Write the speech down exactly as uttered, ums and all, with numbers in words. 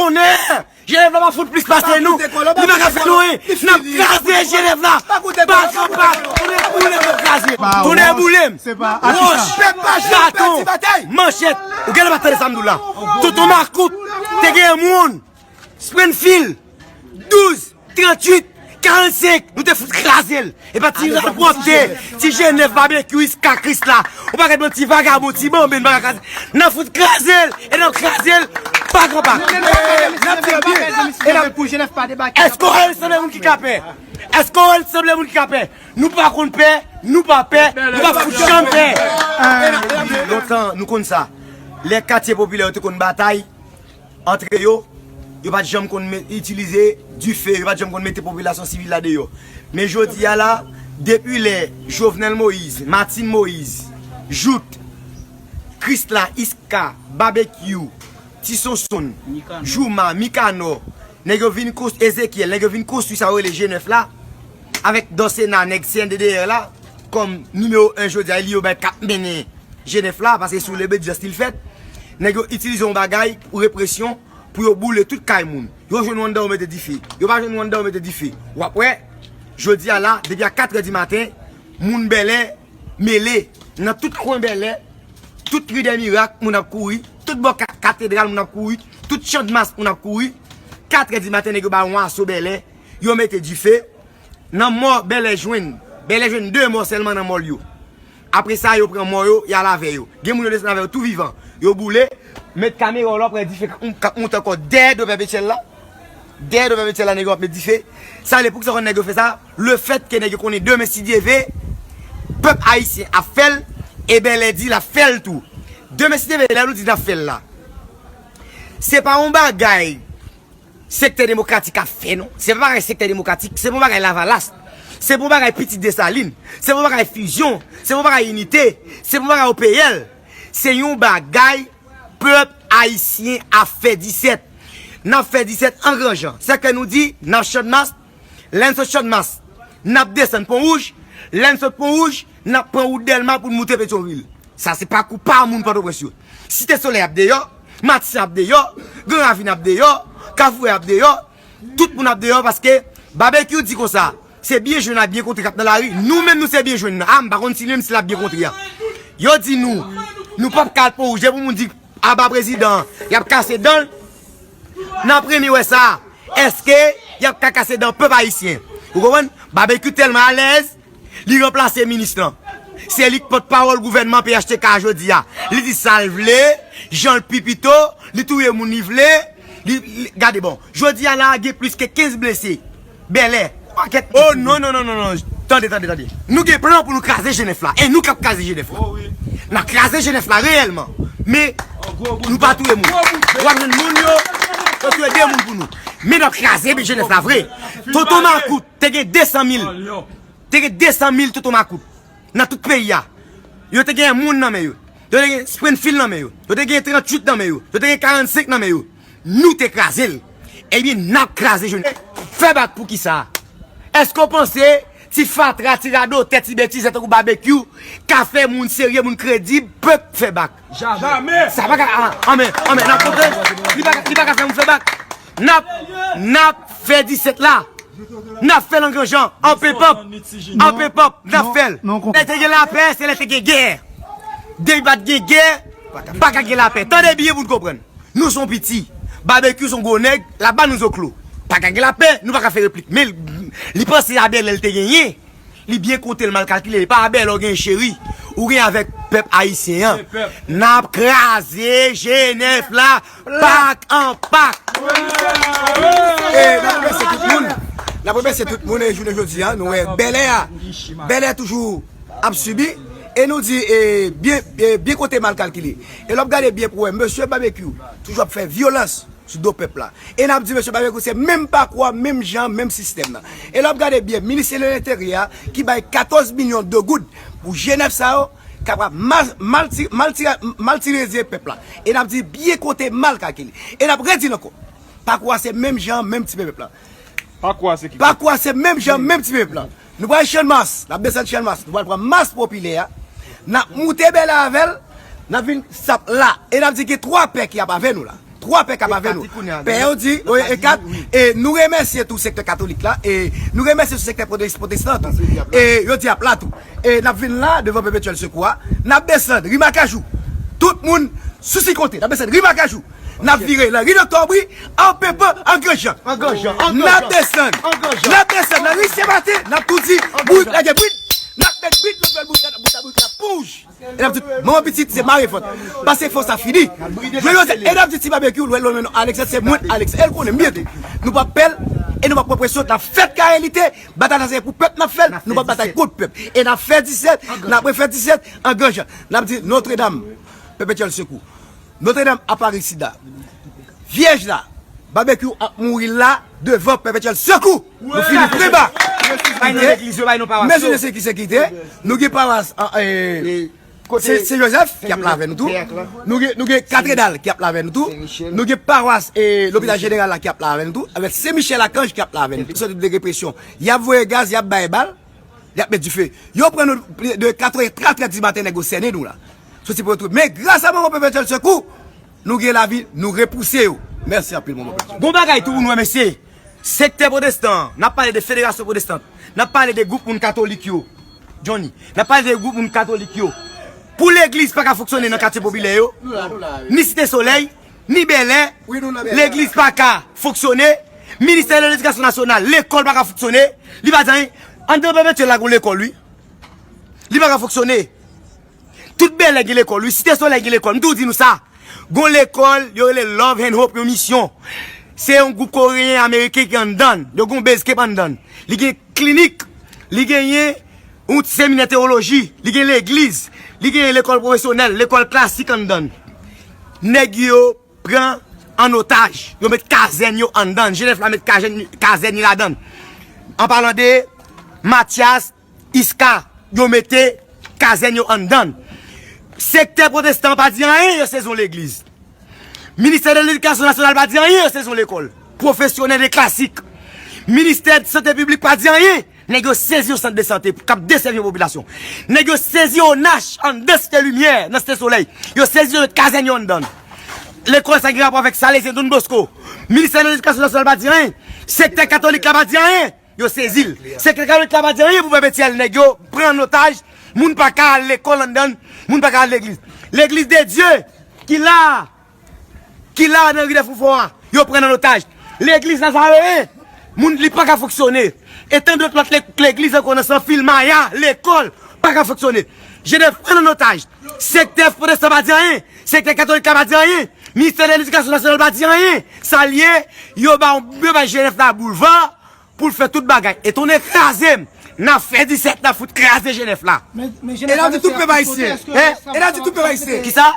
Tonnè! Jenèf la pa fout plis pase nou. Nou pa ka fè nou anyen. N ap kraze Jenèf la. Bak an bak. Tonnè boule m, n ap kraze. Tonnè boule m. Wòch. Baton. Manchèt. Ou genlè pa tande sa m di w la. Tonton Makout. Te gen moun. Springfield. Douz. Tranntuit. Karannsenk. Nou te fout kraze l. E pa ti rad pwòpte, ti Jenèf, Babekyou, Iska, Krisla. Ou pa gad bon ti vagabon, ti banben, n pa ka kraze. N ap fout kraze l, e n ap kraze l, bak an bak. N ap di l byen, e n ap. Èske w wè l sanble moun ki ka pè? Èske w wè l sanble moun ki ka pè? Nou pa konn pè, nou pa pè, nou pa fout janm pè. Lontan, nou konn sa. Lè katye popilè yo te konn batay, antre yo, yo pa t janm konn me-, itilize dife, yo pa t janm konn mete popilasyon sivil la deyò. Men jodi a la, depi lè Jovenel Moïse, Martine Moïse, Jout, Krisla, Iska, Babekyou, Ti Sonsonn, Jouma, Mikanò, nèg yo vin konstwi, Ezekyèl, nèg yo vin konstwi sa yo rele Jenèf la, avèk Dòsena, nèg C N D D R la, kòm nimewo en jodi a, li yo bay k ap mennen Jenèf la, paske sou Lebedjans li fèt, nèg yo itilize yon bagay pou represyon, pou yo boule tout kay moun. Yo jwenn ou anndan, yo mete dife. Yo pa jwenn ou anndan, yo mete dife. W ap wè, jodi a la, depi a katrè di maten, moun Bèlè mele. Nan tout kwen Bèlè, tout ri dè Mirak, moun ap kouri. Tout bò ka-, katedral, moun ap kouri. Tout Channmas, moun ap kouri. Katrè di maten, nèg yo bay yon aso Bèlè. Yo mete dife. Nan mò Bèlè jwenn, Bèlè jwenn de mò sèlman nan mò l yo. Apre sa, yo pran mò yo, y al avè yo. Gen moun yo desann avè yo tou vivan. Yo boule, met kamera w la, w ap wè dife k ap, k ap monte ankò dèyè do Pèpetyèl la. Dèyè do Pèpetyèl la, nèg yo ap met dife. Sa vle pou kisa w konn nèg yo fè sa? Lefètke nèg yo konnen demen, si Dye ve, pèp ayisyen ap fè l, e Bèlè di l ap fè l tou. Demen, si Dye ve, lè nou di n ap fè l la, se pa yon bagay Sektè Demokratik ap fè, non. Se pa bagay Sektè Demokratik, se pa bagay Lavalas. Se pa bagay Pitit Desalin. Se pa bagay Fizyon. Se pa bagay Inite. Se pa bagay O P L. Se yon bagay pèp ayisyen ap fè disèt. N ap fè disèt an gran jan. Sèke nou di, n ap Channmas, lè n sot Channmas, n ap desann Pon Wouj. Lè n sot Pon Wouj, n ap pran wout Dèlma pou n moute Petyonvil. Sa se pakou pa moun Pòtoprens yo. Site Solèy ap deyò, Matisan ap deyò, Gran Ravin ap deyò, Kafou Vè ap deyò, tout moun ap deyò paske Babekyou di konsa, se byen jwenn ak byen kontre k ap nan lari. Nou menm nou se byen jwenn nan. A, m pa konn si li menm si l ap byen kontre a. Yo di nou, nou p ap ka al Pon Wouj, depi moun di aba prezidan, y ap kase dan l. N ap renmen wè sa. Èske y ap ka kase dan pèp ayisyen? Ou konprann? Babekyou tèlman alèz, li ranplase minis lan. Se li k pòtpawòl gouvènman P H T K a jodi a. Li di sa l vle, jan l pi pito, li touye moun li vle. Li, li, gade bon, jodi a la, gen plis ke kenz blese. Bèlè, pakèt. Oh, non, non, non, non, non. Tande, tande, tande. Nou gen plan pou nou kraze Jenèf la. E nou k ap kraze Jenèf la. N ap kraze Jenèf la reyèlman. Men, nou pa touye moun. W ap jwenn moun yo, yo touye de moun pou nou. Men n ap kraze Jenèf la vre. Tonton Makout te gen de san mil. Te gen de san mil Tonton Makout nan tout peyi a. Yo te gen moun nan men yo. Yo te gen Springfield nan men yo. Yo te gen tranntuit nan men yo. Yo te gen karannsenk nan men yo. Nou te kraze l. Ebyen, n ap kraze Jenèf. Fè bak pou kisa? Èske w panse ti fatra, ti radotè, ti betizè tankou Babekyou ka fè moun serye, moun kredib, pèp fè bak? Jamè. Sa pa ka, a, anmè, anmè, n ap kontre. Li pa, li pa ka fè moun fè bak. N ap, n ap fè disèt la. N ap fè l an gran jan, an pepòp, an pepòp, n ap fè l. Lè te gen lapè, se lè te gen gè. Depi pa t gen gè, pa ka gen lapè. Tande byen pou n konprann. Nou se yon piti. Babekyou se yon gwo nèg, l ap ba nou zoklo. Pa ka gen lapè, nou pa ka fè replik. Men li, li panse a Bèlè l te genyen. Li byen konte, l mal kalkile. Li pa a Bèlè w gen cheri. Ou gen avèk pèp ayisyen an. N ap kraze Jenèf la. Pak an pak. E, n ap remèsye tout moun. N ap remèsye tout moun e jounen jodi a, nou wè Bèlè a. Bèlè toujou ap sibi. E nou di, e, byen, e, byen konte mal kalkile. E lè w ap gade byen pou wè, mesye Babekyou toujou ap fè vyolans sou do pèp la. E n ap di mesye Babekyou se menm pakou a, menm jan, menm sistèm nan. E lè w ap gade byen, minis de lenteryè a ki bay katòz milyon de goud pou Jenèf sa yo, kapab mal, malti-, malti-, maltirize pèp la. E n ap di byen konte mal kalkile. E n ap redi l ankò. Pakou a se menm jan, menm ti pèp la. Pakou a se ki? Pakou a se menm jan, menm ti pèp la. Nou pral Channmas, n ap desann Channmas, nou pral pran mas popilè a. N ap moute Bèlè avè l, n ap vin sap la. E n ap di gen twa pè ki ap avè nou la. twa pè k ap avè nou. Pè yo di, e kat, e nou remèsye tou sektè katolik la, e nou remèsye tou sektè pwotes-, pwotestan tou. E yo di ap la tou. E n ap vin la devan Pèpetyèl Sekou a, n ap desann ri Makajou. Tout moun sou si kote, n ap desann ri Makajou. N ap vire nan ri Doktè Obri, an Penpan, an Gran Jan. N ap desann, n ap desann nan ri Senmaten, n ap tou di, bourik la gen brit, n ap met brit, lòt bò bourik la, bout a bourik la pouj. E n ap di, manman pitit, se mare fòt. Pase fòs a fini. Jodi a, e n ap di ti babekyou, lwen lwen non Alexandre, se mwen Alexandre. E l konnen m byen tou. Nou p ap pè l, e nou p ap pran presyon, n ap fèt kare lite, batay la se pou pèp n ap fè l, nou p ap batay kont pèp. E n ap fè disèt, n ap refè disèt, an Gran Jan. N ap di, Notredam, Pèpetyèl Sekou. Notredam Aparisida. Vyèj la, babekyou ap mouri la, devan Pèpetyèl Sekou. Nou fini preba. Bay non legliz yo, bay non pawas yo. Mezire se ki se kite. Nou gen pawas, a, e, Se, se Jozèf ki ap la avè nou tou. Nou gen, nou gen katedral ki ap la avè nou tou. Nou gen pawas e lopital jeneral la ki ap la avè nou tou. Avèk Sen Michèl Akanj ki ap la avè nou tou. Sòti de represyon. Y ap voye gaz, y ap bay bal, y ap met dife. Yo pran nou de kat è, kat è di maten, nèg yo sènen nou la. Sòti pou yo twouve. Men gras a manman Pèpetyèl Sekou, nou gen lavi, nou repouse yo. Mèsi anpil, manman Pèpetyèl. Gon bagay tou pou nou wè, mesye. Sektè pwotestan an, n ap pale de federasyon pwotestan, n ap pale de gwoup moun katolik yo. Johnny, n ap pale de gwoup moun katolik yo. Pou legliz pa ka fonksyone nan katye popilè yo, ni Site Solèy, ni Bèlè, legliz pa ka fonksyone. Ministè de Ledikasyon Nasyonal, lekòl pa ka fonksyone. Li pa di anyen. Anndan Pèpetyèl la gon lekòl, wi. Li pa ka fonksyone. Tout Bèlè gen lekòl, wi. Site Solèy gen lekòl. M toujou di nou sa. Gon lekòl, yo rele Love and Hope, yon misyon. Se yon gwoup koreyen ameriken ki anndan l. Yo gon base camp anndan l. Li gen klinik. Li genyen yon seminè teyoloji. Li gen legliz. Li genyen lekòl pwofesyonèl, lekòl klasik anndan l. Nèg yo pran an otaj. Yo met kazèn yo anndan l. Jenèf la met kazèn, kazèn li ladan l. An palan de Mathias Iska, yo mete kazèn yo anndan l. Sektè pwotestan pa di anyen, yo sezi yon legliz. Ministè de Ledikasyon Nasyonal pa di anyen, yo sezi yon lekòl pwofesyonèl e klasik. Ministè Sante Piblik pa di anyen, nèg yo sezi yon sant de sante k ap desèvi yon popilasyon. Nèg yo sezi O N H anndan Site Limyè, nan Site Solèy. Yo sezi yo met kazèn yo anndan l. Lekòl sa gen rapò avèk Salezyen Don Bosco. Ministè de Ledikasyon Nasyonal pa di anyen. Sektè katolik la pa di anyen. Yo sezi l. Sektè katolik la pa di anyen pou Pèpetyèl. Nèg yo pran an otaj. Moun pa ka al lekòl anndan l. Moun pa ka al legliz. Legliz de Dye ki la, ki la nan ri Dèfoufò a, yo pran an otaj. Legliz Nazareen, moun li pa ka fonksyone. E tan dòt lòt le-, legliz ankò nan Sanfil, Maya, lekòl, pa ka fonksyone. Jenèf pran an otaj. Sektè pwotestan pa di anyen. Sektè katolik la pa di anyen. Ministè de Ledikasyon Nasyonal pa di anyen. Sa l ye, yo ba, yo bay Jenèf la boulva pou l fè tout bagay. E tounen kraze m. N ap fè disèt, n ap fout kraze Jenèf la. E n ap di tout pèp ayisyen. E n ap di tout pèp ayisyen. Kisa?